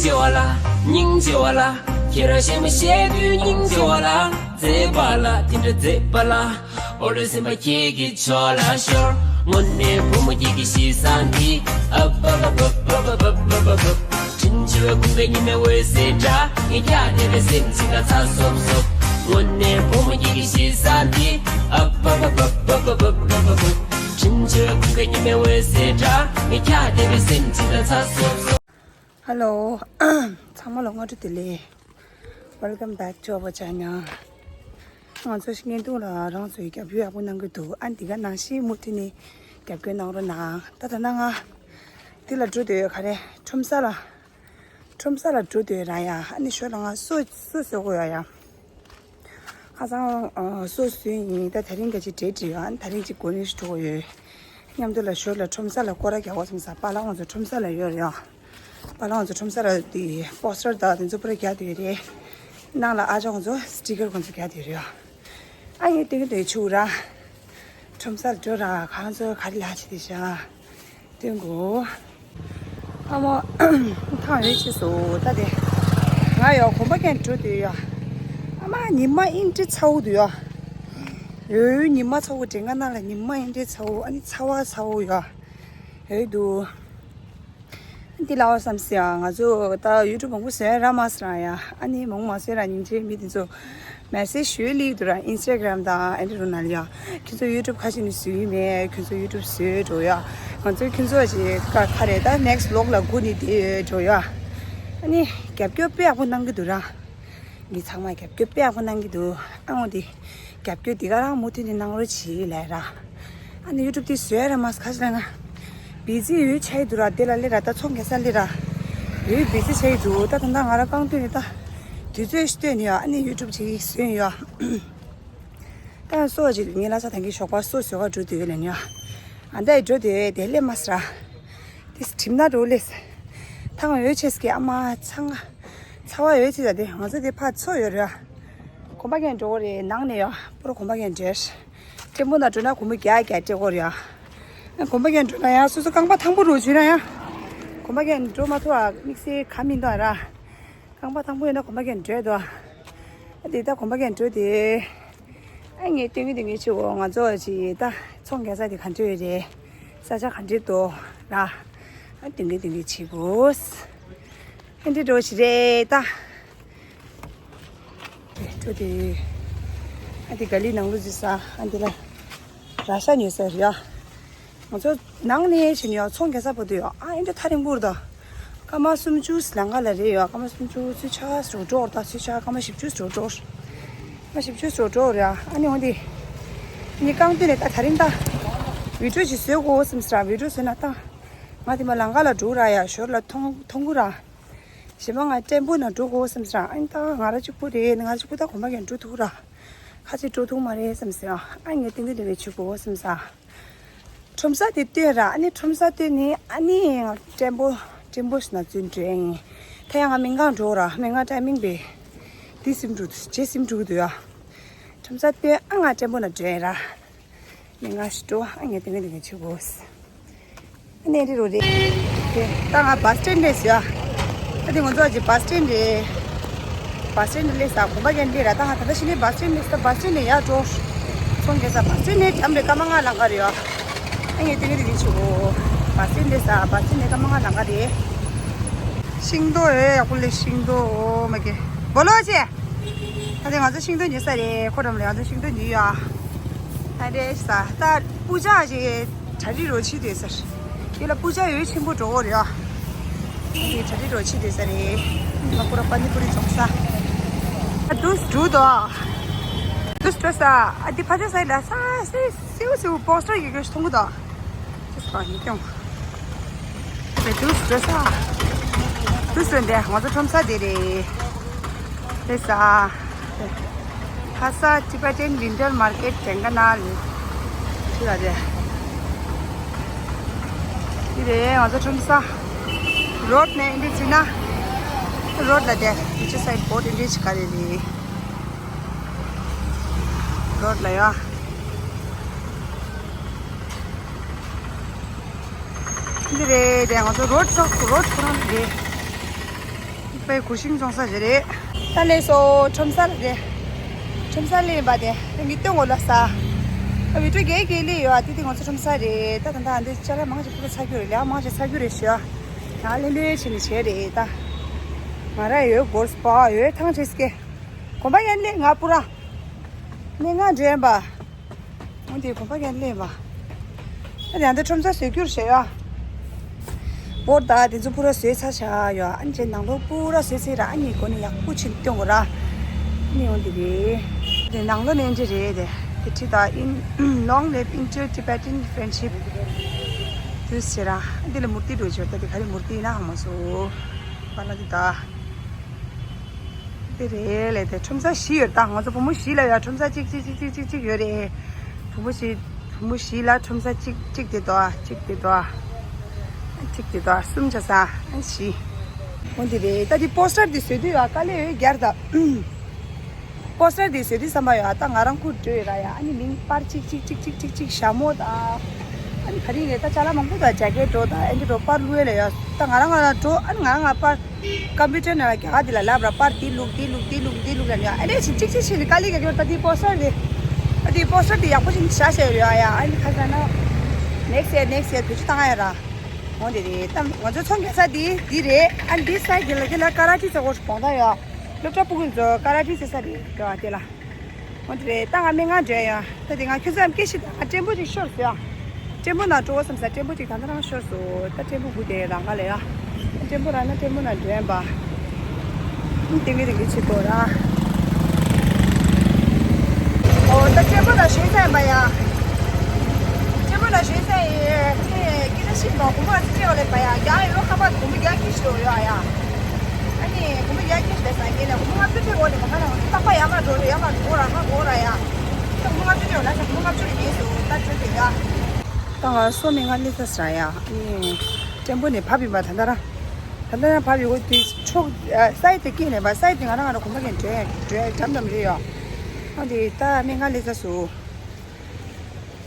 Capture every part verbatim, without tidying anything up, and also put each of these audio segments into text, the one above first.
ཆེ་བ་ལ། སྙིང་རྗེ་བ་ལ། ཁྱེད་རང་གཞས་མ་བཤད་དུས་སྙིང་རྗེ་བ་ལ། མཛེས་པ་ལ་དེ་འདྲ་མཛེས་པ་ལ། ཨོ་ལོ་སེམས་པ་ཁྱེད་ཀྱི་ཕྱོགས་ལ་ཤོར། དངོས་གནས་བུ་མོ་ཁྱེད་ཀྱི་གཤིས་བཟང་འདི། ཨབ་ཨབ་ཨབ། དྲིན་ཆེ་བའི་ཁུངས་ཀྱི་ཉི་མའི་འོད་ཟེར་འདྲ། ངས་ཀྱང་དེ་བས་སེམས་ཅིག་ལ་ཚ་སོབ་སོབ། དངོས་གནས་བུ་མོ་ཁྱེད་ཀྱི་གཤིས་བཟང་འདི། ཨབ་ཨབ་ཨབ། དྲིན་ཆེ་བའི་ཁུངས་ཀྱི་ཉི་མའི་འོད་ཟེར་འདྲ། ངས་ཀྱང་དེ་བས་སེམས་ཅིག་ལ་ཚ་སོབ་སོབ། ཧེ་ལོ། ཚང་མ་ལ་སྔ་དྲོ་བདེ་ལེགས། Welcome back to our channel. ང་ཚོ་བརྙན་ཐུང་ལ་རང་ཚོའི་རྒྱབ་སྐྱོར་ཡག་པོ་གནང་གི་འདུག་ཨ་འདི་ག་ནང་བཞིན་མུ་མཐུད་ནས་རྒྱབ་སྐྱོར་གནང་རོགས་གནང་། ད་ད་ན་ང་འདི་ལ་འགྲོ་འདོད་ཡོད། ག་རེ། ཁྲོམ་ས་ལ། ཁྲོམ་ས་ལ་འགྲོ་འདོད་ར་ཡ། ཨ་ནི་ཞོར་ལ་ང་སོ་སོ་བཟོ་དགོས་ཡ་ཡ། ཁ་སང་ཨ་སོ་བཟོས་ཡིན། ད་དེ་རིང་ག་ཅིག་འབྲེལ་འདྲིས་ཡོད། ཨ་ནི་དེ་རིང་ཅིག་གོ་ནས་འགྲོ་དགོས་ཡོད། མཉམ་དུ་ལ་ཞོར་ལ་ཁྲོམ་ས་ལ་སྐོར་ར་རྒྱག་དགོས་བསམ་ས། པཱ་ལགས་ང་ཚོ་ཁྲོམ་ས་ལ་ཡོད་རེད་ཡ། པཱ་ལགས་ང་ཚོ་ཁྲོམ་ས་ལ་དེ་པོ་སི་ཊར་དང་དེ་ཚོ་པུ་ར་རྒྱག་དེ་རེད། ནང་ལ་ཨ་ཅག་ང་ཚོ་སི་ཊི་ཀར་ཁོང་ཚོ་རྒྱག་དེ་རེད་ཡ། ཨ་ངས་སྟོན་གྱི་འདུག་ཆུ་ར། ཁྲོམ་སར་འགྲོ་ར། ཁོང་ཚོ་ག་རེ་ལབ་བྱེད་དེ་ཤག་སྟོན་གོ། ཨ་མ། ཐང་ཡོད་ཆེ་སོ་ད་དེ། ང་ཡོ་གོམ་པ་གན་འགྲོ་དུས་ཡོ། ཨ་མ་ཉི་མ་ཨིན་དྲི་ཚ་བོ་འདུག་ཡོ། ཡོ་ཉི་མ་ཚ་བོ་དྲན་ག་ན་ལ་ཉི་མ་ཨིན་དྲི་ཚ་བོ། ཨ་ནི་ཚ་བ་ཚ་བོ་ཡོ། ཡོ་འདུག་འདི་ལ་བ་བསམ་སི་ཡ། ང་ཚོ་ད་ཡུ་ཊུབ་མང་པོ་བཟོས་ར་མ་སི་ར་ཡ། ཨ་ནི་མང་མ་བཟོས་ར་སྙིང་རྗེ་མི་དེ་ཚོ་མེ་སེ་ཇི་ཞུ་ལིག་དུ་ར་ཨིན་སི་ཊ་གྷ་རམ་དང་ཨེ་འདྲ་རུ་ན་ལ་ཡ། ཁྱོད་ཚོ་ཡུ་ཊུབ་ཁ་ཤས་ནི་བཟོས་ཡིན་མེད། ཁྱོད་ཚོ་ཡུ་ཊུབ་བཟོས་འགྲོ་ཡ། ང་ཚོ་ཁྱོད་ཚོ་ཞིག་ཀ་ཁ་རེ་ད་ནེག་སི་ཝི་ལོག་ལ་སྒུག་ནི་དེ་འགྲོ་ཡ། ཨ་ནི་རྒྱབ་སྐྱོར་དཔེ་ཡག་པོ་གནང་གི་འདུག་ར། འདི་ཚང་མ་རྒྱབ་སྐྱོར་དཔེ་ཡག་པོ་གནང་གི་འདུག་ཨ་འོ་འདི། རྒྱབ་སྐྱོར་འདི་ག་རང་མུ་མཐུད་ནས་གནང་རོགས་བྱེད་ལབ་ར། ཨ་ནི་ཡུ་ཊུབ་འདི་བཟོས་ར་མ་ཁ་ཤས་ལ་ན། བི་ཛི་ཡོད་ཆ་ཡི་འདུག་ར། དེ་ལ་སླེབས་ར་ད་ཚོང་རྒྱག་ས་སླེབས་ར། ཡོད་བི་ཛི་ཆ་ཡི་འདུག་ད་ད་ལྟ་ང་ར་རྐང་སྟོན་ནས་ད། དུས་ཚོད་ཤི་སྟོན་ནས་ཡ། ཨ་ནི་ཡུ་ཊུབ་ཅིག་བཟོས་ཡ། ད་སོ་ཅིག་ངའི་ལ་ས་དང་གི་ཞོགས་པ་སོ་བཟོ་ག་འགྲོ་དུས་ལ་ནི་ཡ། ཨ་ད་ཡི་འགྲོ་དུས་དེ་སླེབས་མ་སི་ར། དེ་ཁྲིམས་ན་འགྲོ་ལེས། ཐང་ཡོད་ཆེས་ཀྱི་ཨ་མ་ཚང་། ཚ་བ་ཡོད་ཆེ་ད་དེ་ང་ཚོ་དེ་ཕར་ཚོ་ཡོད་རེད། གོམ་པ་གན་འགྲོ་གི་རེད། ནང་ནས་ཡ་པོ་ར་གོམ་པ་གན་འགྲོ། ཊེམ་པོ་ན་འགྲོ་ན་གོམ་པ་བརྒྱ་བརྒྱ་སྤྲད་གོ་རེད་ཡ། གོམ་པ་གན་འགྲོ་ན་ཡ་སོ་སོ་རྐང་པ་ཐང་པོ་རུ་བྱུང་ན་ཡ། གོམ་པ་གན་འགྲོ་མ་ཐུབ་ཨ་དམིགས་བསལ་ག་མི་འདུག་ཨ་ར། རྐང་པ་ཐང་པོ་ཡོད་ན་གོམ་པ་གན་འགྲོ་འདུག་ཨ། དེ་ད་གོམ་པ་གན་འགྲོ་དེ། ཨ་ངས་སྟོན་གི་སྟོན་གི་ཆུ་བོ་ང་ཚོ་ཅི་ད་ཚོང་རྒྱག་ས་དེ་ག་འདྲ་ཡོད་རེད། ས་ཆ་ག་འདྲ་འདུག་ར། ཨ་སྟོན་གི་སྟོན་གི་ཆུ་བོ། ཨ་འདི་འགྲོ་ཞིག་རེད་ད། འགྲོ་དེ། ཨ་འདི་ག་ལི་ནང་ལོ་ཟི་ས་ཨ་འདི་ལ། ར་ཤ་ཉོས་ས་རེད་ཡ། ང་ཚོ་ནང་ནས་ཕྱིན་ཡོད་ཚོང་རྒྱག་ས་བར་དུ་ཡོད། ཨ་ཨེ་འདྲ་ཐག་རིང་པོ་རེད་ད། སྐར་མ་སུམ་ཅུ་ལམ་ཁ་ལ་རེད་ཡོད། སྐར་མ་སུམ་ཅུ་ཚུར་ཆ་རུ་འགྲོ་ད་ཚུར་ཆ་སྐར་མ་བཞི་བཅུ་རུ་འགྲོ། སྐར་མ་བཞི་བཅུ་རུ་འགྲོ་རེད་ཨ། ཨ་ནི་འོ་འདི། ནི་རྐང་སྟོན་ནས་ད་ད་རིང་ད། བི་ཌིའོ་ཅིག་བཟོ་དགོས་བསམ་ས་ར། བི་ཌིའོ་བཟོས་ན་ད། ང་དེ་མ་ལམ་ཁ་ལ་འགྲོ་ར་ཡ། ཞོར་ལ་མཐོང་མཐོང་གི་ར། གཞན་པ་ང་ཊེམ་པོ་ན་འགྲོ་དགོས་བསམ་ས་ར། ཨ་ནི་ད་ང་ར་གཅིག་པུ་རེད། ང་ར་གཅིག་པུ་ད་གོམ་པ་གན་འགྲོ་ཐུབ་ར། ཁ་ཅིག་འགྲོ་ཐུབ་མ་རེད་བསམ་ས་ར། ཨ་ངས་ཏིང་ཏིང་ཏིང་ལས་བྱེད་དགོས་བསམ་ས། ཁྲོམ་ས་དེ་སྟོན་ར། ཨ་ནི་ཁྲོམ་ས་སྟོན་ནི་ཨ་ནི་ང་ཊེམ་པོ་ཊེམ་པོ་ཞིག་ན་བཙུན་འགྲོ་ཡིན། ད་ཡང་ང་མི་འགང་འགྲོ་ར། མི་འགང་ཊའི་མིང་བེ། དེ་སིམ་འགྲོ་དུ་ཇེ་སིམ་འགྲོ་དུ་ཡ། ཁྲོམ་ས་སྟོན་ཨ་ང་ཊེམ་པོ་ན་འགྲོ་ཡིན་ར། མི་འགང་ཞིག་འགྲོ་ཨ་ངས་ཏེ་ངས་ཏེ་ངས་ཆུ་གོ། ཨ་ནི་རི་རོ་རེད། དེ་ད་ང་བ་སི་སི་ཊེན་རེད་ཟེར་ཡ། ད་དེ་ང་ཚོ་ཨ་ཅེ་བ་སི་སི་ཊེན་རེད། བ་སི་སི་ཊེན་རེད་ལས་ས་གོམ་པ་གན་རེད་ར། ད་ང་ད་ལྟ་ཕྱི་ནས་བ་སི་སི་ཊེན་རེད་ས་བ་སི་སི་ཊེན་རེད་ཡ་འགྲོ། ཚོང་རྒྱག་ས་བ་སི་སི་ཊེན་རེད་འགྲམ་རེད་སྐར་མ་ལྔ་ལམ་ཁ་རེད་ཡ། ཨ་ངས་ཏེ་ངས་ཏེ་ངས་ཆུ་གོ། བ་སི་སི་ཊེན་རེད་ས་བ་སི་སི་ཊེན་རེད་སྐར་མ་ལྔ་ལམ་ཁ་རེད། ཤིང་ཏོག་ཨེ་ཡག་པོ་ལས་ཤིང་ཏོག་ཨོ་མ་གེ། བོ་ལོ་ཆེ། ད་དེ་ང་ཚོ་ཤིང་ཏོག་ཉོས་ས་རེད། ཁོ་འགྲམ་ལ་ང་ཚོ་ཤིང་ཏོག་ཉོས་ཡོད་ཨ། ད་རེད་ས་ད་སྤུ་ཅག་ཞིག་གྲ་སྒྲིག་རོགས་བྱེད་དེ་ས། དེ་ལ་སྤུ་ཅག་ཡོད་ཆེན་པོ་འགྲོ་གི་རེད་ཨ། དེ་གྲ་སྒྲིག་རོགས་བྱེད་དེ་ས་རེད། ང་ཁོ་ར་པ་ནི་པུ་རི་བཙོང་ས། ཨ་དུས་འགྲོ་དོ། དུས་འགྲོ་ས། ཨ་དེ་ཕ་ཆ་ས་ལ་ས་སི་སིའུ་སིའུ་པོ་སི་ཊར་ཡོད་གི་མཐོང་གི་དོ། ཅིས་པ་ཡིན་ཀྱང་། དེ་དུས་འགྲོ་ས། དུས་འགྲོ་འདི་ང་ཚོ་ཁྲོམ་ས་དེ་རེད། དེ་ས། ཧ་ས་ཊི་བེ་ཊན་ཝིན་ཊར་མར་ཀེཊ་དྲན་ག་ན་ལི། ཅི་ལ་རེད། འདི་རེད་ང་ཚོ་ཁྲོམ་ས། རོཌ་ནས་འདི་ཅི་ན། རོཌ་ལ་དེ་དེ་ཅི་སའིཌ་བོཌ་འདི་ཅི་ག་རེ་རེད། རོཌ་ལ་ཡ། འདི་རེད་དེ་ང་ཚོ་རོཌ་ཚོགས་རོཌ་ཁོ་རང་རེད། པའི་གུར་ཤིང་བཙོང་ས་ཞིག་རེད། ད་སླེབས་སོང་ཁྲོམ་ས་ལ་རེད། ཁྲོམ་ས་སླེབས་པ་དེ་ངས་སྟོན་གོ་ལ་ས། ཨ་བི་ཀྲུ་རྒྱལ་གྱིས་སླེབས་ཡོད་ཨ། དེ་དེ་ང་ཚོ་ཁྲོམ་ས་རེད། ད་ད་ད་འདི་ཅ་ལག་མང་ཆེ་ཕུ་ལ་ཚ་རྒྱུ་རེད། ལས་མང་ཆེ་ཚ་རྒྱུ་རེད་ཞུ། ད་ལེ་ལེ་བྱས་ནས་བྱས་རེད་ད། ང་ར་ཡོད་སྒོར་སྤ་ཡོད་ཐང་ཆེ་སྐད། གོམ་པ་ཡན་ལེ་ང་པུ་ར། ནས་ང་འདྲེན་པ། འོན་ཏེ་གོམ་པ་ཡན་ལེ་བ། ཨ་དེ་ཡང་དེ་ཁྲོམ་ས་བཟོས་རྒྱུར་བྱས་ཡོད། བོར་ད་དེ་ཚོ་པུ་ར་བཟོས་ཚར་བྱ་ཡོད། ཨན་ཅེ་ནང་ལོགས་པུ་ར་བཟོས་ཚར་ར། ཨ་ནི་གོ་ནི་ཡག་པོ་ཕྱིན་སྟོན་གོ་ར། ནི་འོན་ཏེ་རེད། དེ་ནང་ལོགས་ནས་འདྲི་རེད་དེ། དེ་ཁྲི་ད་in long live Indo Tibetan friendship དུས་ཟེར་ར། འདི་ལ་མུར་ཏི་འགྲོ་བྱོས་ད། དེ་ག་རེ་མུར་ཏི་ཡིན་ན་ཧ་མ་སོ། པ་ལ་འདི་ད། དེ་རེད་ལས་དེ་ཁྲོམ་ས་བཞི་ཡོད་ད། ང་ཚོ་བུ་མོ་བཞི་ལ་ཡ་ཁྲོམ་ས་གཅིག་གཅིག་གཅིག་གཅིག་གཅིག་གཅིག་ཡོད་རེད། བུ་མོ་བཞི། བུ་མོ་བཞི་ལ་ཁྲོམ་ས་གཅིག་གཅིག་དེ་དོ་གཅིག་དེ་དོ། གཅིག་དེ་དོ་གསུམ་ཆ་ས་བཞི། འོ་འདི་རེད་ད། དེ་པོ་སི་ཊར་དེ་བཟོས་དུས་ཡ་དཀའ་ལས་ཡོད་རྒྱར་ད། པོ་སི་ཊར་དེ་བཟོས་དུས་བསམ་པ་ཡོད་ཨ། ད་ང་རང་ཁུར་འགྲོ་ཡོད་ར་ཡ། ཨ་ནི་མིང་པར་གཅིག་གཅིག་གཅིག་གཅིག་གཅིག་གཅིག་ཞྭ་མོ་ད། ཨ་ནི་ག་རེ་རེད་ད། ཅ་ལག་མང་པོ་ད་ཇེ་ཀེ་ཊི་འགྲོ་ད་ཨེ་འདྲ་འགྲོ་པར་བླུགས་ཡས་ལ་ཡ། ད་ང་རང་ང་རང་འགྲོ་ཨ་ནི་ང་རང་ང་པར། ཀམ་པུ་ཊར་ནང་ལ་རྒྱ་གར་འདི་ལ་ལབ་ར་པར་འདི་བླུགས་འདི་བླུགས་འདི་བླུགས་འདི་བླུགས་ལབ་ནས་ཨ་ནི་ཞིག་གཅིག་གཅིག་ཞིག་ནི་དཀའ་ལས་ཀྱི་ཡོད་ད། འདི་པོ་སི་ཊར་འདི། ཨ་འདི་པོ་སི་ཊར་འདི་ཡག་པོ་ཞིག་བཞག་བཞག་ཡོད་རེད་ཨ་ཡ། ཨ་ནི་ཁ་སང་ན་ནེག་སི་ཡར་ནེག་སི་ཡར་བེད་སྤྱོད་བཏང་ཡ་ར། འོ་འདི་རེད་ད། ང་ཚོ་ཚོང་རྒྱག་ས་འདི་འདི་རེད། ཨ་འདི་སའི་ཌི་ལ་འདི་ལ་ཀ་ར་ཊི་ཚོགས་པ་ཞིག་གོང་ད་ཡ། སློབ་གྲྭ་ཕྲུ་གུ་ཚོ་ཀ་ར་ཊི་བྱེད་ས་རེད་འགྲོ་བ་དེ་ལ། འོ་དེ་རེད་ད། ང་སྨན་ཁང་འགྲོ་ཡ། ད་དེ་ང་ཁྱོད་ཚོ་ཡང་སྐད་ཤེས་ད། ང་ཊེམ་པོ་ཅིག་ཤོར་སོང་ཡ། ཊེམ་པོ་ནང་འགྲོ་བསམ་ས་ཊེམ་པོ་ཅིག་ད་ལྟ་རང་ཤོར་སོང་། ད་ཊེམ་པོ་སྒུག་བསྡད་ཡ་རང་ག་ལ་ཡ། ཊེམ་པོ་རག་ན་ཊེམ་པོ་ནང་འགྲོ་ཡ་པ། ཨུ་དེ་གི་དེ་གི་ཆེ་ཏོ་ར། ཨོ་ད་ཊེམ་པོ་ནང་ཞོན་ས་ཡིན་པ་ཡ། ཊེམ་པོ་ནང་ཞོན་ས་ཡིན། ཁྱེད་སྐད་ཆ་ཤེས་མ་གོ་མ་ཚིག་ཅེས་བ་ལེན་པ་ཡ། རྒྱ་ཡོད་ཁ་པར་གོང་མི་རྒྱ་སྐད་ཤེས་ཡོད་ཡ། ཨ་ནི་གོང་མ་ཡར་རྒྱས་བྱས་ས་ཡིན་ལ། གོང་མ་ལྔ་བཅུ་ཁྲི་འོག་ནས་གོང་མ་ལ་རྟག་པར་ཡར་མར་འགྲོ་རེད། ཡར་མར་འགྲོ་ར་མར་འགྲོ་ར་ཡ། ད་གོང་མ་ལྔ་བཅུ་ཁྲི་འོག་ལ་ས་གོང་མ་ལྔ་བཅུ་ཁྲི་མིན་སུ་ད་ཆུ་དེ་ཡ། ད་ང་སོ་སྨན་ཁང་སླེབས་ས་ཟ་ཡ། ཨ་ནི་ཊེམ་པོ་ནས་བབས་ཡིན་པ། ད་ལྟ་ར་ད་ལྟ་ར་བབས་ཡོད་དུས་ཕྱོགས་སའི་དེ་སྐྱེས་ནས་པ། སའི་དེ་ང་རང་ང་རང་གོང་མ་གན་འདྲེ་འདྲེ་འགྲམ་འགྲམ་རེད་ཡ། ཨ་དེ་ད་སྨན་ཁང་སླེབས་ས་སུ།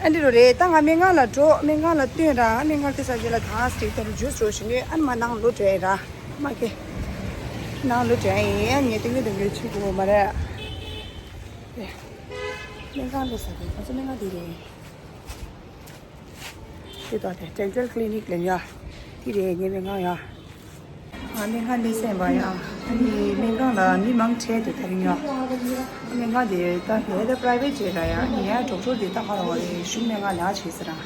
ཨ་འདི་རུ་རེད་ད། ང་སྨན་ཁང་ལ་འགྲོ། སྨན་ཁང་ལ་སྟོན་ར། སྨན་ཁང་དེ་ས་རྗེས་ལ་ཐང་སྟེ་ད་རུ་ཇུས་འགྲོ་བཞིན་ཡོད། ཨ་ནི་མ་ནང་ལོ་འགྲོ་ཡ་ར། མ་ཀེ་ནང་ལོ་འགྲོ་ཡ་ཡིན། ཨ་ངས་ཏིང་ངེ་དུང་ངེ་ཆུ་གོ་མ་རེད། སྨན་ཁང་དེ་ས་རེད། ང་ཚོ་སྨན་ཁང་དེ་རེད། དེ་ད་དེ་ཌེན་ཊལ་ཀི་ལི་ནིག་ལ་ཡ། དེ་རེད་ངའི་སྨན་ཁང་ཡ། ང་སྨན་ཁང་སླེབས་ས་ཡིན་པ་ཡ། ཨ་ནི་སྨན་ཁང་ལ་མི་མང་ཆེ་དེ་དེ་རིང་ཡ། སྨན་ཁང་དེ་ད་ལས་ད་པ་རའི་ཝེ་ཊི་བྱས་ར་ཡ། ཨ་ནི་ཡ་ཌོག་ཊར་དེ་ད་ག་ར་བ་རེད། གཞུང་སྨན་ཁང་ལ་བྱས་ཟེར་ར།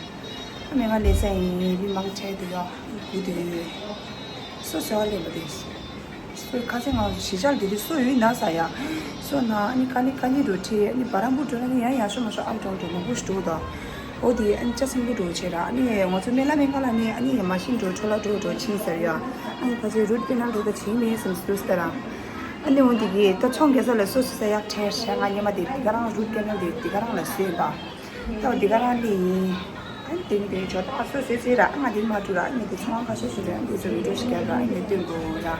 སྨན་ཁང་སླེབས་ས་ཡིན། མི་མང་ཆེ་དེ་ཡ་སྒུག་དེ་ཡོད། སོ་སོ་སླེབས་པ་དེ། སོ་ཁ་སང་ང་གཞིས་ཆགས་དེ་དུས་སོ་ཡོད་ན་ས་ཡ། སོ་ན་ཨ་ནི་ཀ་ནི་ཀ་ནི་འགྲོ་ཁྲིད། ཨ་ནི་བ་རམ་པུར་འགྲོ་ན་ནི་ཡང་ཡང་ཤོ་མ་ཤོ་ཨབ་ཌའུན་འགྲོ་མང་པོ་ཞིག་འགྲོ་དང་། འོ་དེ་ཨ་ནི་ལྕགས་སྲིན་པོ་འགྲོ་བྱས་ར། ཨ་ནི་ང་ཚོ་སྨན་བླ་སྨན་ཁང་ལ་ནི་ཨ་ནི་མ་ཤིན་འགྲོ་འཕྲོ་བརླག་འགྲོ་འགྲོ་ཕྱིན་ཟེར་ཡ། ཨ་ནི་ཁ་ཚོས་རུ་ཊི་ཀེ་ནལ་འགྲོ་ད་ཕྱིན་མེད་བསམ་སུ་ཟེར་ར། ཨ་ནི་འོ་དེ་གི་ད་ཚོང་རྒྱག་ས་ལ་སོ་སོ་ས་ཡག་ཁྲལ་བྱས། ང་སྔོན་མ་དེ་དེ་ག་རང་རུ་ཊི་ཀེ་ནལ་དེ་དེ་ག་རང་ལ་བཟོས་པ། ད་འདི་ག་རང་ལི་ཡིན། ཨ་ནི་དེ་ནི་དེ་ནི་ཇོ་ད་སོ་སོའི་ཚེ་ར། ཨ་ང་དེ་མ་འགྲོ་ར། ཨ་ངས་དེ་ཚོང་ཁ་ཤས་ཤིག་རེད། ཨ་འདི་ཚོ་བི་ཌིའོ་ཞིག་རྒྱབ་ར། ཨ་ངས་སྟོན་དགོས་ར།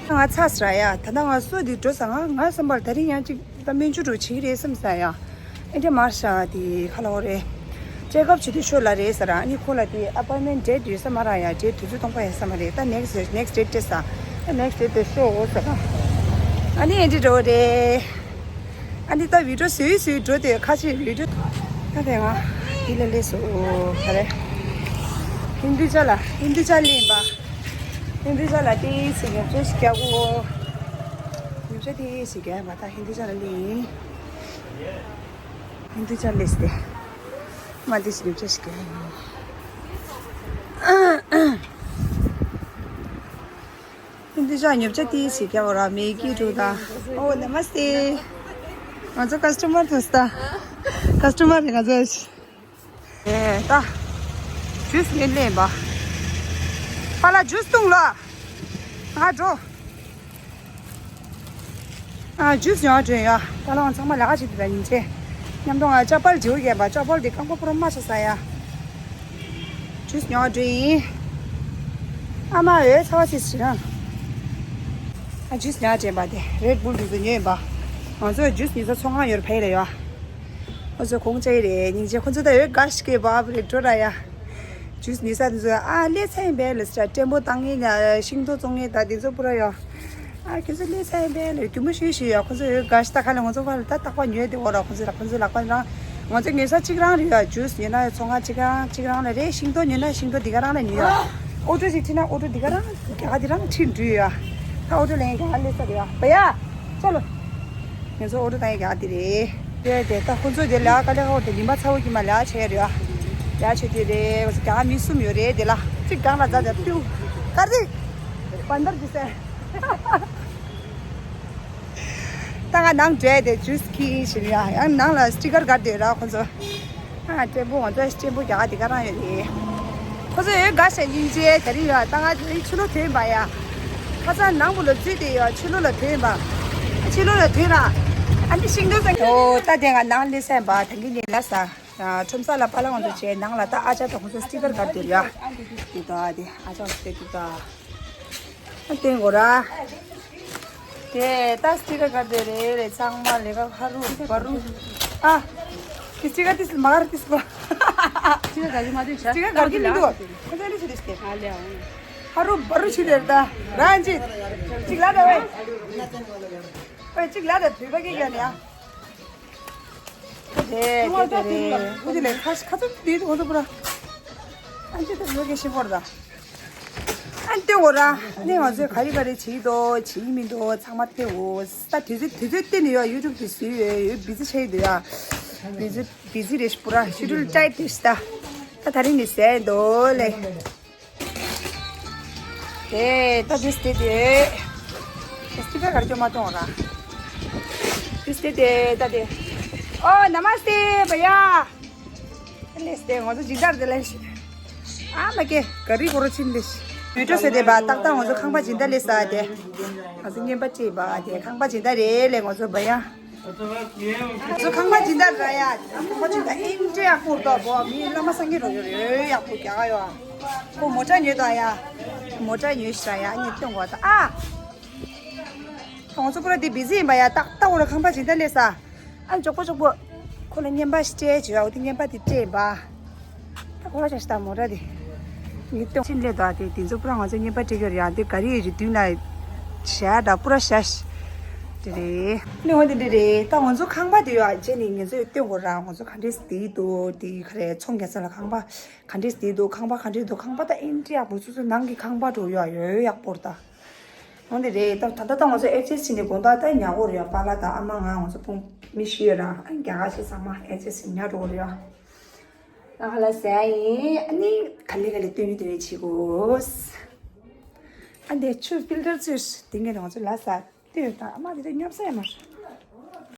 ང་ཚ་ས་ར་ཡ། ད་ལྟ་ང་སོ་འདི་འགྲོ་ས། ང་ང་བསམ་པར་དེ་རིང་ཡང་ཅིག་ད་སྨན་བཅོས་འགྲོ་བྱེད་ཀྱི་རེད་བསམ་ས་ཡ། ཨེ་འདྲ་མར་ཤ་དེ་ཁ་ལོ་རེད། ཅེག་ཨབ་བྱེད་དུས་ཤོ་ལ་རེད་ས་ར། ཨ་ནི་ཁོ་ལ་དེ་ཨ་པོའིན་མེན་ཊི་ཌེ་ཊི་ཡོད་ས་མ་ར་ཡ། ཌེ་ཊི་དུས་ཚོད་སྟོང་པ་ཡོད་ས་མ་རེད། ད་ནེག་སི་ཊི་ནེག་སི་ཊི་ཌེ་ཊི་སྤྲད་ས། ཨ་ནེག་སི་ཊི་ཌེ་ཊི་དེ་ཤོ་འོ་ས་ར། ཨ་ནི་ཨེ་འདྲ་འགྲོ་རེད། ཨ་ནི་ད་བི་ཌིའོ་བཟོས་བཟོས་འགྲོ་དེ་ཁ་ཆེ་བི་ཌིའོ། ད་དེ་ང་འདི་ལ་སླེབས་སོང་། ག་རེ། ཧིན་དུ་ཅ་ལག་ཧིན་དུ་ཅ་ལག་ཡིན་པ། ཧིན་དུ་ཅ་ལག་ཏི་སི་ཉོ་ཆ་ཞིག་རྒྱག་གོ། ཉོ་ཆ་ཏི་སི་རྒྱག་པ། ད་ཧིན་དུ་ཅ་ལག་ལི་ཡིན། ཧིན་དུ་ཅ་ལག་སྟེ། མ་ཏི་སི་ཉོ་ཆ་ཞིག་རྒྱག་ཡིན། འདི་ཅག་ཉོ་ཆ་ཏི་སི་རྒྱག་ར། མེ་གི་འགྲོ་ད། ཨོ་ན་མ་སྟེ། ང་ཚོ་ཀ་སི་ཊོ་མར་ཐོན་སྟ། ཀ་སི་ཊོ་མར་རེད་ང་ཚོ། ཨེ་ད། ཇུས་ཉོས་ལེན་པ། པཱ་ལགས་ཇུས་བཏུང་ལ། ང་འགྲོ། ཨ་ཇུས་ཉོ་བ་འགྲོ་ཡ། ད་ལོ་ང་ཚང་མ་ལས་ཀ་བྱེད་དུས་ད་ཉིན་བྱེད། མཉམ་དུ་ང་ཅ་པལ་བྱེའུ་རྒྱན་པ། ཅ་པལ་དེ་རྐང་པ་པུ་ར་མ་ཆ་ས་ཡ། ཇུས་ཉོ་བ་འགྲོ་ཡིན། ཨ་མ་འོད་ཚ་བ་ཆེ་ཞིག་རང་། ཨ་ཇུས་ཉོ་བ་འགྲོ་ཡིན་པ་དེ་རེད་བུལ་དེ་ཚོ་ཉོས་ཡིན་པ། ང་ཚོ་ཇུས་ཉོ་ས་ཚོང་ཁང་ཡོད་རེད་ཕ་ཡི་ལ་ཡ། ཁོ་ཚོ་གོང་ཅག་ཡི་རེད་སྙིང་རྗེ། ཁོ་ཚོ་ད་འོད་དགའ་ཞིག་གི་བབ་རེད་འགྲོ་ར་ཡ། ཇུས་ཉོ་ས་དེ་ཚོ་ཨ་སླེབས་ཚར་ཡིན་པས་ལ་ཟེར། ཊེམ་པོ་བཏང་མཁན་ཡ་ཤིང་ཏོག་བཙོང་མཁན་ད་དེ་ཚོ་པུ་ར་ཡོད། ཨ་ཁྱོད་ཚོ་སླེབས་ཚར་ཡིན་པས་ལ་རྒྱུ་མ་ཤོད་ཤོད་ཡ། ཁོ་ཚོ་ཡོད་དགའ་ཤི་ད་ག་ལ་ང་ཚོ་ཕར་ལ་ད་རྟག་པར་ཉོས་དེ་འོ་ར། ཁོ་ཚོ་ལ་ཁོ་ཚོ་ལག་པ་རང་ང་ཚོ་ཉོ་ས་གཅིག་རང་རེད་ཡ། ཇུས་ཉོས་ན་ཡ་ཚོང་ཁང་གཅིག་རང་གཅིག་རང་ལ་རེད། ཤིང་ཏོག་ཉོས་ན་ཤིང་ཏོག་དེ་ག་རང་ལ་ཉོས་ཡ། ཨོ་ཊོ་ཞིག་ཁྲིད་ན་ཨོ་ཊོ་དེ་ག་རང་རྒྱ་གར་དེ་རང་ཁྲིད་འགྲོ་ཡ། ད་ཨོ་ཊོ་ལེན་རྒྱ་གར་སླེབས་ས་རེད་ཡ། བ་ཡ་ཅོ་ལོ། ང་ཚོ་ཨོ་ཊོ་བཏང་ཡ་རྒྱ་གར་དེ་རེད། དེ་དེ་ད་ཁོ་ཚོ་དེ་ལ་ཀ་ལེ་ཧོ་དེ་ཉི་མ་ཚ་བོ་གི་མ་ལ་ཆེ་རེད་ཡ། ལ་ཆེ་དེ་རེད། རྒྱ་གར་མི་གསུམ་ཡོད་རེད། དེ་ལ་གཅིག་གང་ལ་ཛ་ཛ་ཏུ་ཀར་ཏིག་བན་དར་ཇི་སེ། ད་ང་ནང་འདྲེ་དེ་ཇུས་ཁི་ཞིག་ཡ། ཡང་ནང་ལ་སི་ཊི་ཀར་གར་དེ་ར་ཁོ་ཚོ། ཨ་ཊེམ་པོ་ང་ཚོ་ཊེམ་པོ་རྒྱ་གར་དེ་ག་རང་ཡོད་རེད། ཁོ་ཚོ་ཡོད་དགའ་ཞེ་སྙིང་རྗེ་དེ་རིང་ཡོད། ད་ང་དེ་རིང་ཕྱི་ལོགས་ཐོན་པ་ཡ། ཁ་སང་ནང་བུ་ལ་འཛུལ་དེ་ཡོད། ཕྱི་ལོགས་ལ་ཐོན་པ། ཕྱི་ལོགས་ལ་ཐོན་ར། ཨ་ནི་ཤིང་སྡོང་ཟེར། ཨོ་ད་དེ་ང་ནང་སླེབས་ས་ཡིན་པ། ད་གིན་ནས་ལ་ས། ཁྲོམ་ས་ལ་པཱ་ལགས་ང་ཚོ་བྱས་ནང་ལ་ད་ཨ་ཅག་དང་ཁོ་ཚོ་སི་ཊི་ཀར་གར་དེ་ར། དེ་ད་དེ་ཨ་ཅག་སི་ཊི་ཀར་དེ་ད། ཨ་བསྟན་དགོས་ར། དེ་ད་སི་ཊི་ཀར་ག་དེ་རེད་རེད། ཚང་མ་ལས་ཀ་ཧ་རུ་བ་རུ། ཨ་དེ་སི་ཊི་ཀར་དེ་མ་གར་དེ་སི་ཀར། སི་ཊི་ཀར་ག་གི་མ་དེ་ཤ་སི་ཊི་ཀར་ག་གི་མི་འདུག་ཁ་ཚ་ལི་ཆུ་དེ་སྟེ། ཨ་ལེ་ཨ། ཧ་རུ་བ་རུ་ཆུ་དེ་རེད་ད། རང་ཅི་ཅིག་ལ་ད་ཝེ། ཝེ་ཅིག་ལ་ད་དུས་པ་གི་ག་ནི་ཨ། དེ་དེ་དེ་རེད། ཁོ་དེ་ལས་ཁ་ཁ་ཚ་དེ་དེ་ཁོ་ཚོ་པུ་ར། ཨ་ཅི་དེ་ལོ་གེ་ཤི་ཧོར་ད། ཨ་ནི་དེ་འོ་ར། ཨ་ནི་ང་ཚོས་ག་རེ་ག་རེ་བྱེད་ཀྱི་འདུག་བྱེད་ཀྱི་མི་འདུག་ཚང་མ་ཐེ་འོ། ད་དུས་ཚོད་དུས་ཚོད་བསྟན་ནས་ཡོད། ཡུ་ཊུབ་དེ་བཟོས་ཡོད། ཡོད་བི་ཛི་ཆགས་ཡི་འདུག་ཡ། བི་ཛི་བི་ཛི་རེད་པུ་ར། ཤེ་ཌུལ་ཊའིཊ་རེད་ད། ད་ད་རིང་ནས་ཟས་འདུག་ལེ། དེ་ད་དུས་དེ་དེ། ཕེ་སི་ཊི་བལ་ག་རེ་སྐྱོ་མ་གཏོང་ར། དུས་དེ་དེ་ད་དེ། ཨོ་ན་མ་སྟེ་བ་ཡ། ལེས་ཏེ་ང་ཚོ་སྦྱིན་བདག་དེ་ལས་ཤི། ཨ་མ་ཀེ་ག་རི་གོ་རོ་ཆིན་ལེ་ཤི། བི་ཌིའོ་བཟོས་ཏེ་བ་ཏག་ཏག་ང་ཚོ་ཁང་པ་སྦྱིན་བདག་ལས་ས་དེ། ང་ཚོ་རྔན་པ་སྤྲད་པ་དེ་ཁང་པ་སྦྱིན་བདག་རེད་ལེ། ང་ཚོ་བ་ཡ། ང་ཚོ་ཁང་པ་སྦྱིན་བདག་ར་ཡ། ཁང་པ་སྦྱིན་བདག་ཨིན་ཏྲེ་ཡག་པོ་འདུག་བོ། མི་བླ་མ་སངས་རྒྱས་རོ་ཡོ་ཡོ་ཡག་པོ་རྒྱག་ཡོ། ཁོ་མོ་ཊ་ཉོས་དང་ཡ། མོ་ཊ་ཉོས་ཤ་ཡ་ཉེ་སྟོན་གོ་ད་ཨ། ང་ཚོ་པུ་ར་དེ་བི་ཛི་ཡིན་པ་ཡ། ཏག་ཏག་འོ་ར་ཁང་པ་སྦྱིན་བདག་ལས་ས། ཨ་ནི་ཅོག་པོ་ཅོག་པོ། ཁོ་ལ་རྔན་པ་ཞིག་སྤྲད་བྱས་ཡ། འོ་དེ་རྔན་པ་དེ་སྤྲད་པ། ད་ཁོ་ལ་ཅག་ཤི་ད་མོ་ཊ་དེ། ངས་སྟོན་ཕྱིན་སླེབས་དོ་དེ་དེ་ཚོ་པུ་ར་ང་ཚོ་རྔན་པ་སྤྲད་ཀྱི་རེད་ཡ། དེ་ག་རི་ཡི་རི་དུས་ན་ཞ་ད་པུ་ར་ཞ་ཤི། དེ་རེད། ནི་འོ་དེ་འདྲ་རེད། ད་ང་ཚོ་ཁང་པ་དེ་ཡོད་ཨ། རྗེས་ནས་ངས་ཚོས་སྟོན་དགོས་ར། ང་ཚོ་ག་འདྲས་དེ་འདུག་དེ་ག་རེ་ཚོང་རྒྱག་ས་ལ་ཁང་པ་ག་འདྲས་དེ་འདུག་ཁང་པ་ག་འདྲས་འདུག་ཁང་པ་ད་ཨིན་ཏྲི་ཡག་པོ་སོ་སོ་ནང་གི་ཁང་པ་འགྲོ་ཡོད་ཡོད་ཡག་པོ་རེད་ད། འོ་དེ་རེད། ད་ད་ལྟ་ད་ང་ཚོ་ཨེ་ཅེས་ཕྱིན་ནས་དགོང་དག་ད་ཉལ་གོ་རེད་ཡ། པཱ་ལགས་དང་ཨ་མ་ང་ང་ཚོ་སྤུན་མི་བཞི་ཡོད་ར། ཨ་རྒྱ་གར་ཞིག་ཚང་མ་ཨེ་ཅེས་ཕྱིན་ཉལ་འགྲོ་གོ་རེད་ཡ། ང་ལ་ཟས་ཡིན། ཨ་ནི་ག་ལེ་ག་ལེ་སྟོན་རྒྱུ་དེ་རེད་བྱེད་དགོས། ཨ་འདས་ཆུ་ཕིལ་ཊར་ཚོས་དེ་ངས་ང་ཚོ་ལ་ཟ་སྟོན་ད་ཨ་མ་དེ་རེད་སྙོབ་ས་ཡ་མ་རེད།